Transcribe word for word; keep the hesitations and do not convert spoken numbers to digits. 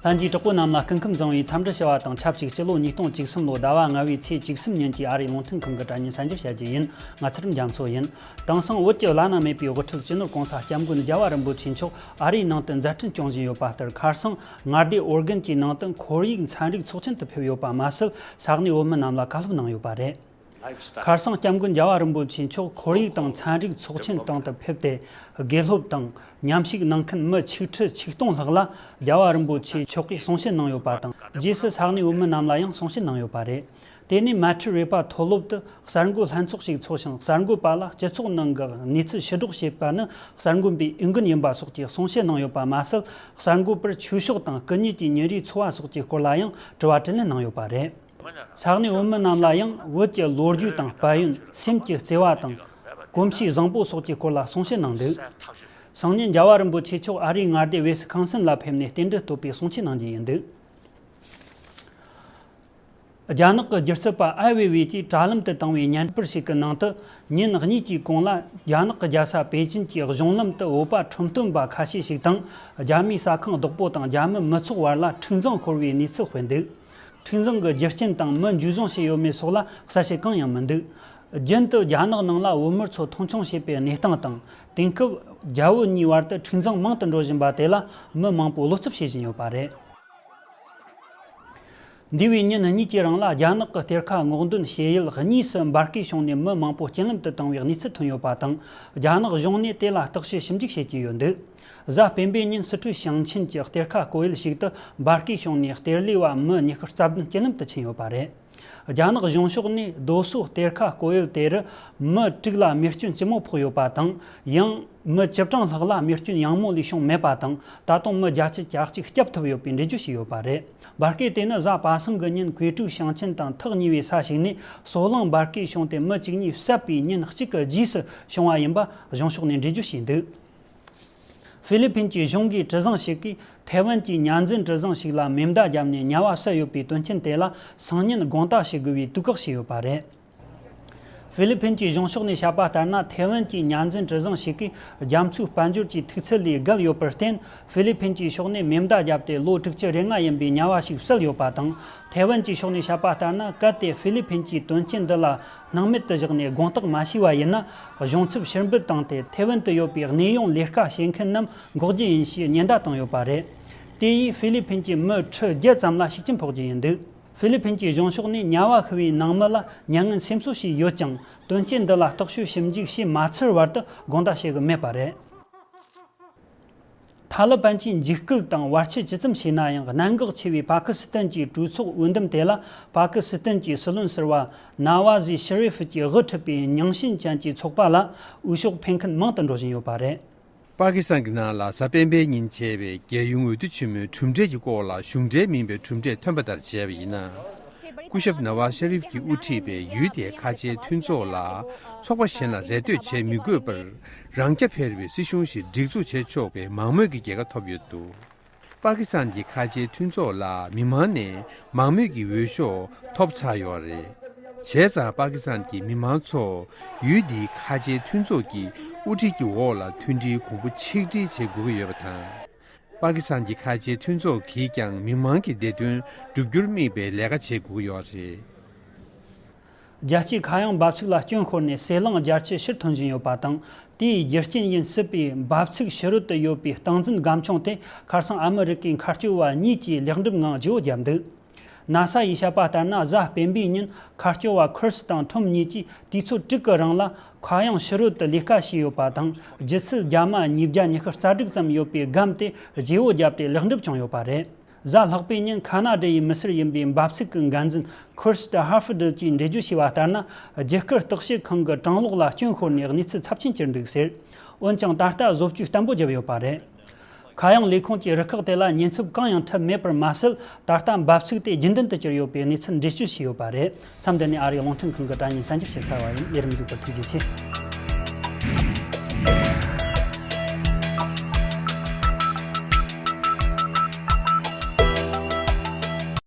ལྷན་རྒྱས་གྲོགས་པོ་རྣམས་ལ་སྐུ་ཁམས་བཟང་བའི་འཚམས་འདྲི་ཞུ་བ་དང་ཆབས་ཅིག་སྤྱི་ལོ་ཉིས་སྟོང་བཅུ་གསུམ་ལོ་ཟླ་བ་ལྔ་བའི་ཚེས་བཅུ་གསུམ་ཉིན་གྱི་ཨ་རིའི་རླུང་འཕྲིན་ཁང་གི་དྲ་བརྙན་གསན་རྒྱབ་བྱ་རྒྱུ་ཡིན། ང་ཚེ་རིང་རྒྱ་མཚོ་ཡིན། དེང་སང་བོད་ཀྱི་བླ་ན་མེད་པའི་དབུ་ཁྲིད་སྤྱི་ནོར་༸གོང་ས་༸སྐྱབས་མགོན་རྒྱལ་བ་རིན་པོ་ཆེ་མཆོག་ཨ་རིའི་ནང་དུ་མཛད་འཕྲིན་སྐྱོང་བཞིན་ཡོད་པ་ལྟར། ཁ་སང་མངའ་སྡེ་ཨོར་གན་གྱི་ནང་དུ་ཁོར་ཡུག་ཚན་རིག་ཚོགས་ཆེན་དུ་ཕེབས་ཡོད་པ་མ་ཟད། ས་གནས་བོད་མི་རྣམས་ལ་བཀའ་སློབ་གནང་ཡོད་པ་རེད། ཁ་སང་སྐྱབས་མགོན་རྒྱལ་བ་རིན་པོ་ཆེ་མཆོག་ཁོར་ཡུག་དང་ཚན་རིག་ཚོགས་ཆེན་སྟེང་དུ་ཕེབས་ཏེ། དགེ་སློབ་དང་མཉམ་ཞུགས་གནང་མཁན་མི་ཆིག་ཁྲི་ཆིག་སྟོང་ལྷག་ལ་རྒྱལ་བ་རིན་པོ་ཆེ་མཆོག་གིས་གསུང་བཤད་གནང་ཡོད་པ་དང་། རྗེས་སུ་ས་གནས་བོད་མི་རྣམས་ལ་ཡང་གསུང་བཤད་གནང་ཡོད་པ་རེད། དེ་ནས་མལ་ཁྲི་རེ་པ་མཐོ་སློབ་ཏུ་གསར་འགོད་ལྷན་ཚོགས་ཤིག་ཚོགས་ཤིང་། གསར་འགོད་པ་ལ་སྤྱི་ཚོགས་ནང་གི་གནས་ཚུལ་ཕྱིར་སྒྲོག་བྱེད་པ་ནི་གསར་འགོད་པའི་འོས་འགན་ཡིན་པ་སོགས་ཀྱི་གསུང་བཤད་གནང་ཡོད་པ་མ་ཟད། གསར་འགོད་པར་ཆོས་ཕྱོགས་དང་སྐུ་ཉིད་ཀྱི་ཉིན་རེའི་འཚོ་བ་སོགས་ཀྱི་སྐོར་ལ་ཡང་དྲི་བ་དྲིས་ལན་གནང་ཡོད་པ་རེད། ས་གནས་བོད་མི་རྣམས་ལ་ཡང་བོད་ཀྱི་ལོ་རྒྱུས་དང་དཔལ་ཡོན། སེམས་ཀྱི་བརྩེ་བ་དང་གོམས་གཤིས་བཟང་པོ་སོགས་ཀྱི་སྐོར་ལ་གསུང་བཤད་གནང་འདུག། སང་ཉིན་རྒྱལ་བ་རིན་པོ་ཆེ་མཆོག་ཨ་རིའི་མངའ་སྡེ་ཝེ་སི་ཁང་སིན་ལ་ཕེབས་ནས་རྟེན་འབྲེལ་བསྟོད་པའི་གསུང་ཆོས་གནང་རྒྱུ་ཡིན་འདུག། རྒྱ་ནག་གི་སྒྱུ་རྩལ་པ་ཨའི་ཝེ་ཝེ་གྱིས་དྲ་ལམ་དུ་བཏང་བའི་བརྙན་པར་ཞིག་གི་ནང་དུ། ཉིན་གཉིས་ཀྱི་གོང་ལ་རྒྱ་ནག་གི་རྒྱལ་ས་པེ་ཅིན་གྱི་གཞུང་ལམ་དུ་བོད་པ་ཁྲིམས་སྟོན་པ་ཁ་ཤས་ཤིག་དང་། རྒྱ་མིའི་ཟ་ཁང་བདག་པོ་དང་རྒྱ་མི་མི་ཚོགས་བར་ལ་འཁྲུག་འཛིང་ཤོར་བའི་གནས་ཚུལ་སྤེལ་འདུག། འཁྲུག་འཛིང་གི་རྒྱུ་རྐྱེན་དང་མི་འཇུ་བཟུང་བྱས་ཡོད་མེད་སོགས་ལ་གསལ་བཤད་གང་ཡང་མི་འདུག། རྒྱུན་དུ་རྒྱ་ནག་ནང་ལ་བོད་མིར་ཚོ་མཐོང་ཆུང་བྱེད་པའི་གནས་སྟངས་དང་། དེང་སྐབས་རྒྱ་བོད་གཉིས་བར་དུ་འཁྲུག་འཛིང་མང་དུ་འགྲོ་བཞིན་པ་དེ་ལ་མི་མང་པོས་བློ་འཚབ་བྱེད་བཞིན་ཡོད་པ་རེད། འདས་པའི་ཉིན་གཉིས་ཀྱི་རིང་ལ་རྒྱ་ནག་གི་གཏེར་ཁ་སྔོག་འདོན་བྱེད་ཡུལ་གཉིས་སུ་འབར་གས་བྱུང་ནས་མི་མང་པོ་རྐྱེན་ལམ་དུ་བཏང་བའི་གནས་ཚུལ་ཐོན་ཡོད་པ་དང་། རྒྱ་ནག་གཞུང་ནས་དེ་ལ་བརྟག་དཔྱད་ཞིབ་འཇུག་བྱེད་ཀྱི་ཡོད་འདུག། གཟའ་སྤེན་པའི་ཉིན་སི་ཁྲོན་ཞིང་ཆེན་གྱི་གཏེར་ཁ་བརྐོས་ཡུལ་ཞིག་ཏུ་འབར་གས་བྱུང་ནས་གཏེར་ལས་པ་མི་ཉི་ཤུ་རྩ་བདུན་རྐྱེན་ལམ་དུ་ཕྱིན་ཡོད་པ་རེད། རྒྱ་ནག་གཞུང་ཕྱོགས་ནས་རྡོ་སོལ་གཏེར་ཁ་བརྐོས་ཡུལ་དེ་རུ་མི་དྲུག་ལ་རྨས་སྐྱོན་ལྕི་མོ་ཕོག་ཡོད་པ་དང་། ཡང་མི་བཅུ་གྲངས་ལྷག་ལ་རྨས་སྐྱོན་ཡང་མོ་ལས་བྱུང་མེད་པ་དང་། ད་དུང་མི་བརྒྱད་ཅུ་གྱ་གཅིག་སྐྱོབ་ཐུབ་ཡོད་པའི་འགྲེལ་བརྗོད་བྱས་ཡོད་པ་རེད། འབར་གས་དེ་ནི་གཟའ་པ་སངས་ཀྱི་ཉིན་ཀུའེ་ཀྲུའུ་ཞིང་ཆེན་དང་ཐག་ཉེ་བའི་ས་ཞིག་ནས་སོལ་རླངས་འབར་གས་བྱུང་སྟེ་མི་གཅིག་གཉིས་བསད་པའི་ཉིན་གཅིག་གི་རྗེས་སུ་བྱུང་བ་ཡིན་པ་གཞུང་ཕྱོགས་ནས་འགྲེལ་བརྗོད་བྱས་འདུག། ཧྥི་ལི་ཕིན་གྱི་གཞུང་གི་གྲུ་གཟིངས་ཤིག་གིས་ཐའེ་ཝན་གྱི་གཉའ་འཛིན་གྲུ་གཟིངས་ཤིག་ལ་མེ་མདའ་བརྒྱབ་ནས་ཉ་བ་བསད་ཡོད་པའི་དོན་རྐྱེན་དེ་ལ་སང་ཉིན་དགོངས་དག་བྱེད་དགོས་པའི་དུས་བཀག་བྱས་ཡོད་པ་རེད། ཧྥི་ལི་ཕིན་གྱི་གཞུང་ཕྱོགས་ནས་བཤད་པ་ལྟར་ན། ཐའེ་ཝན་གྱི་གཉའ་འཛིན་གྲུ་གཟིངས་ཤིག་གིས་རྒྱ་མཚོའི་དཔལ་འབྱོར་གྱི་མཐུག་ཚད་ལས་བརྒལ་ཡོད་པར་བརྟེན། ཧྥི་ལི་ཕིན་གྱི་ཕྱོགས་ནས་མེ་མདའ་བརྒྱབ་སྟེ་ལོ་དྲུག་ཅུ་རེ་ལྔ་ཡིན་པའི་ཉ་བ་ཞིག་བསད་ཡོད་པ་དང་། ཐའེ་ཝན་གྱི་ཕྱོགས་ནས་བཤད་པ་ལྟར་ན། གལ་ཏེ་ཧྥི་ལི་ཕིན་གྱིས་དོན་རྐྱེན་འདི་ལ་སྣང་མེད་དུ་བཞག་ནས་དགོངས་དག་མ་བྱས་པ་ཡིན་ན། གཞུང་ཚབ་ཕྱིར་འབུད་བཏང་སྟེ་ཐའེ་ཝན་དུ་ཡོད་པའི་གནས་དབྱུང་ལས་ཀ་བྱེད་མཁན་རྣམས་འགོག་རྒྱུ་ཡིན་ཞེས་ཉེན་བརྡ་བཏང་ཡོད་པ་རེད། དེ་ཡིས་ཧྥི་ལི་ཕིན་གྱི་མི་ཁྲི་བརྒྱད་ཙམ་ལ་ཤུགས་རྐྱེན་ཕོག་རྒྱུ་ཡིན་འདུག། ཧྥི་ལི་ཕིན་གྱི་གཞུང་ཕྱོགས་ནས་ཉ་བ་ཤི་བའི་ནང་མི་ལ་མྱ་ངན་སེམས་གསོ་བྱས་ཡོད་ཀྱང་། དོན་རྐྱེན་འདི་ལ་བརྟག་དཔྱད་ཞིབ་འཇུག་བྱས་མ་ཚར་བར་དུ་དགོངས་དག་བྱེད་གི་མེད་པ་རེད། ཐ་ལི་པན་གྱིས་འཇིགས་སྐུལ་དང་བར་ཆད་ཇི་ཙམ་བྱས་ན་ཡང་། གནད་འགག་ཆེ་བའི་པ་ཀི་སི་ཐན་གྱི་གྲོས་ཚོགས་འོས་འདེམས་དེ་ལ། པ་ཀི་སི་ཐན་གྱི་སྲིད་བློན་ཟུར་པ་ན་ཝ་ཟི་ཤི་རི་ཧྥི་གྱིས་དབུ་ཁྲིད་པའི་རྙིང་ཞེན་ཅན་གྱི་ཚོགས་པ་ལ་འོས་ཤོག་འཕེན་མཁན་མང་དུ་འགྲོ་བཞིན་ཡོད་པ་རེད། པ་ཀི་སི་ཐན་གྱི་ནང་ལ་གཟའ་སྤེན་པའི་ཉིན་བྱས་པའི་རྒྱལ་ཡོངས་འོས་བསྡུ་ཆེན་མོའི་གྲུབ་འབྲས་ཀྱི་སྐོར་ལ་གཞུང་འབྲེལ་མིན་པའི་གྲུབ་འབྲས་ཐོན་པ་ལྟར་བྱས་པ་ཡིན་ན། སྐུ་ཞབས་ནཱ་ཝཱ་ཤ་རིབ་ཀྱིས་དབུ་ཁྲིད་པའི་ཡུལ་དེའི་ཁ་ཆེའི་མཐུན་ཚོགས་ལ་ཚོགས་པ་གཞན་ལ་རེ་ལྟོས་བྱེད་མི་དགོས་པར། རང་རྐྱ་འཕེར་བའི་སྲིད་གཞུང་ཞིག་སྒྲིག་འཛུགས་བྱེད་ཆོག་པའི་མང་མོས་ཀྱི་རྒྱལ་ཁ་ཐོབ་ཡོད་འདུག། པ་ཀི་སི་ཐན་གྱི་ཁ་ཆེའི་མཐུན་ཚོགས་ལ་མི་མང་ནས་མང་མོས་ཀྱི་འོས་ཤོག་ཐོབ་ཚར་ཡོད་རེད། བྱས་ཙང་པ་ཀི་སི་ཐན་གྱི་མི་མང་ཚོ་ཡུལ་འདིའི་ཁ་ཆེའི་མཐུན་ཚོགས་ཀྱི་དབུ་ཁྲིད་ཀྱི་འོག་ལ་མཐུན་སྒྲིལ་གོང་བུ་ཆིག་སྒྲིལ་བྱེད་དགོས་ཀྱི་ཡོད་པ་དང་། པ་ཀི་སི་ཐན་གྱི་ཁ་ཆེའི་མཐུན་ཚོགས་ཀྱིས་ཀྱང་མི་མང་གི་བདེ་དོན་བསྒྲུབ་རྒྱུར་དམིགས་པའི་ལས་ཀ་བྱེད་དགོས་ཀྱི་ཡོད་རེད། རྒྱལ་སྤྱིའི་མཁའ་དབྱིངས་འབབ་ཚིགས་ལ་སྐྱོན་ཤོར་ནས་ཟེ་ལིང་རྒྱ་ཆེ་ཕྱིར་ཐོན་བཞིན་ཡོད་པ་དང་། དེའི་རྒྱུ་རྐྱེན་ཡིན་སྲིད་པའི་འབབ་ཚིགས་ཕྱི་རོལ་དུ་ཡོད་པའི་སྟངས་འཛིན་སྒམ་ཆུང་དེ་ཁ་སང་ཨ་མི་རི་ཀའི་མཁའ་སྐྱོད་པ་གཉིས་ཀྱིས་ལེགས་འགྲུབ་ངང་བརྗེ་བོ་བརྒྱབ་འདུག། ནཱ་ས་ཡིས་བཤད་པ་ལྟར་ན། གཟའ་སྤེན་པའི་ཉིན་མཁའ་སྐྱོད་པ་ཁུར་སི་དང་ཁྲོམ་གཉིས་ཀྱིས་དུས་ཚོད་དྲུག་གི་རིང་ལ་མཁའ་དབྱིངས་ཕྱི་རོལ་དུ་ལས་ཀ་བྱས་ཡོད་པ་དང་། ལྗིད་ཚད་རྒྱ་མ་ཉིས་བརྒྱ་ཉི་ཤུ་རྩ་དྲུག་ཙམ་ཡོད་པའི་སྒམ་དེ་བརྗེ་བོ་བརྒྱབ་སྟེ་ལེགས་འགྲུབ་བྱུང་ཡོད་པ་རེད། གཟའ་ལྷག་པའི་ཉིན་ཁ་ན་ཌའི་མི་སེར་ཡིན་པའི་འབབ་ཚིགས་ཀྱི་འགན་འཛིན་ཁུར་སི་ཧར་ཧྥི་ཌི་གྱིས་འགྲེལ་བརྗོད་བྱས་པ་ལྟར་ན། རྒྱུ་སྐར་བརྟག་དཔྱད་ཁང་གི་གྲངས་ལོག་ལ་སྐྱོན་ཤོར་ནས་གནས་ཚུལ་ཚབས་ཆེན་གྱུར་འདུག་ཟེར། འོན་ཀྱང་ད་ལྟ་བཟོ་བཅོས་བརྟན་པོ་བརྒྱབ་ཡོད་པ་རེད། མཁའ་དབྱིངས་ལས་ཁུངས་ཀྱིས་རུ་ཁག་དེ་ལ་ཉེན་ཚབས་གང་ཡང་འཕྲད་མེད་པར་མ་ཟད། ད་ལྟ་འབབ་ཚིགས་དེ་རྒྱུན་ལྡན་དུ་གྱུར་ཡོད་པའི་གནས་ཚུལ་འགྲེལ་བརྗོད་བྱས་ཡོད་པ་རེད། མཚམས་འདི་ནས་ཨ་རིའི་རླུང་འཕྲིན་ཁང་གི་དྲ་བརྙན་གསན་རྒྱབ་བྱས་ཚར་བ་ཡིན། ལས་རིམ་གཟིགས་པར་ཐུགས་རྗེ་ཆེ།